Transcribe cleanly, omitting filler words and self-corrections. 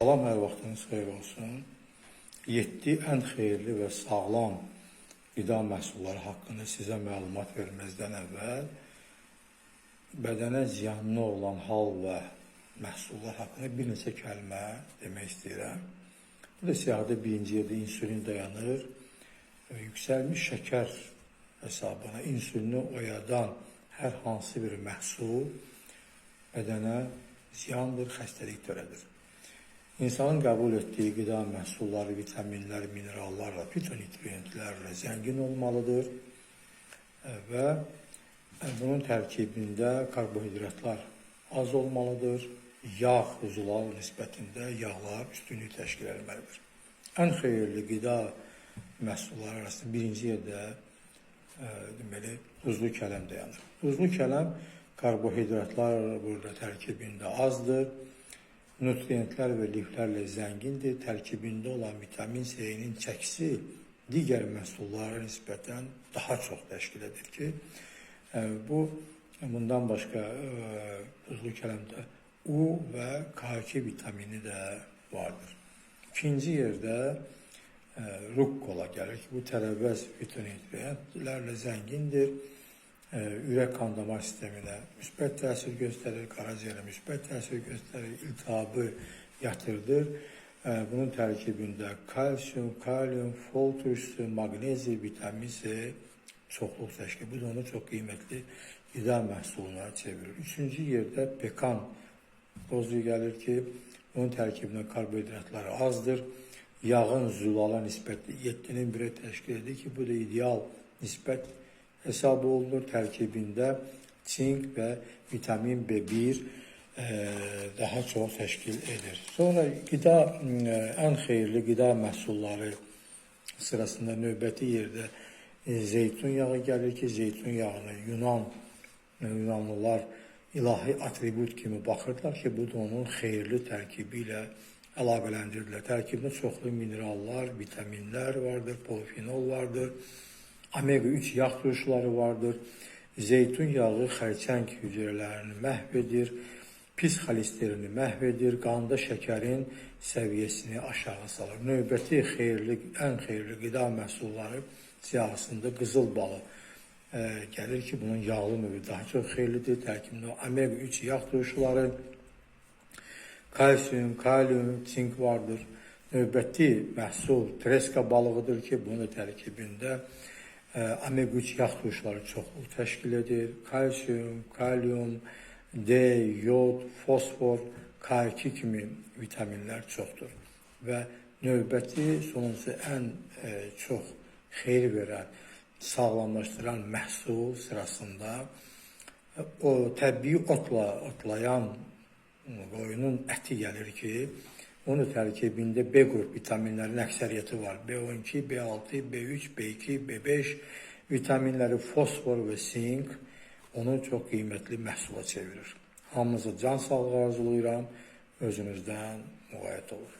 Salam, hər vaxtınız xeyir olsun. 7 ən xeyirli və sağlam qida məhsulları haqqında sizə məlumat verməzdən əvvəl bədənə ziyanlı olan hal və məhsullar haqqında bir neçə kəlmə demək istəyirəm. Burada siyahıda birinci yerdə insülin dayanır. Yüksəlmiş şəkər hesabına insülini oyadan hər hansı bir məhsul bədənə ziyandır, xəstəlik törədir. İnsanın qəbul etdiyi qida məhsulları vitaminlər, minerallarla, fitonutrientlərlə zəngin olmalıdır və bunun tərkibində karbohidratlar az olmalıdır, yağ zulal nisbətində yağlar üstünlük təşkil etməlidir. Ən xeyirli qida məhsulları arasında birinci yerdə deməli duzlu kələm dayanır. Duzlu kələm karbohidratlar burada tərkibində azdır. Nutrientlər və liflərlə zəngindir. Tərkibində olan vitamin C-nin çəkisi digər məhsullara nisbətən daha çox təşkil edir ki, bu bundan başqa duzlu kələmdə U və K2 vitamini də vardır. İkinci yerdə rukkola gəlir ki, bu tərəvəz fitonutrientlərlə zəngindir. Ürək kan damar sisteminə müsbət təsir göstərir, qaraciyərə müsbət təsir göstərir, iltihabı yatırdır. Bunun tərkibində kalsium, kalium, fol turşusu, maqnezi, vitamin C çoxluq təşkil. Bu da onu çox qiymətli qida məhsuluna çevirir. Üçüncü yerdə pekan qozu gəlir ki, bunun tərkibində karbohidratları azdır. Yağın zülala nisbəti 7-nin 1-ə təşkil edir ki, bu da ideal nisbət hesab olunur. Tərkibində çink və vitamin B1 daha çox təşkil edir. Sonra qida ən xeyirli qida məhsulları sırasında növbəti yerdə zeytun yağı gəlir ki, zeytun yağını Yunanlılar ilahi atribut kimi baxırdılar ki, bu da onun xeyirli tərkibi ilə əlaqələndirirdilər. Tərkibində çoxlu minerallar, vitaminlər vardır, polifenol vardır. Omega-3 yağ turşuları vardır. Zeytun yağı xərçəng hüceyrələrini məhv edir, pis xolesterini məhv edir, qanda şəkərin səviyyəsini aşağı salır. Növbəti xeyirli, ən xeyirli qida məhsulları siyahısında qızıl balı gəlir ki, bunun yağlı növü daha çox xeyirlidir. Tərkibində omega-3 yağ turşuları, kalsium, kalium, çink vardır. Növbəti məhsul treska balığıdır ki, bunun tərkibində omega-3 yağ turşuları çoxluq təşkil edir. Kalsium, kalium, D, yod, fosfor, K2 kimi vitaminlər çoxdur. Və növbəti sonuncu ən çox xeyir verən, sağlamlaşdıran məhsul sırasında o təbii otla otlayan qoyunun əti gəlir ki, onun tərkibində B qrup vitaminlərinin əksəriyyəti var. B12, B6, B3, B2, B5 vitaminləri, fosfor və sink onu çox qiymətli məhsula çevirir. Hamınıza can sağlığı arzulayıram. Özünüzdən müğayət olun.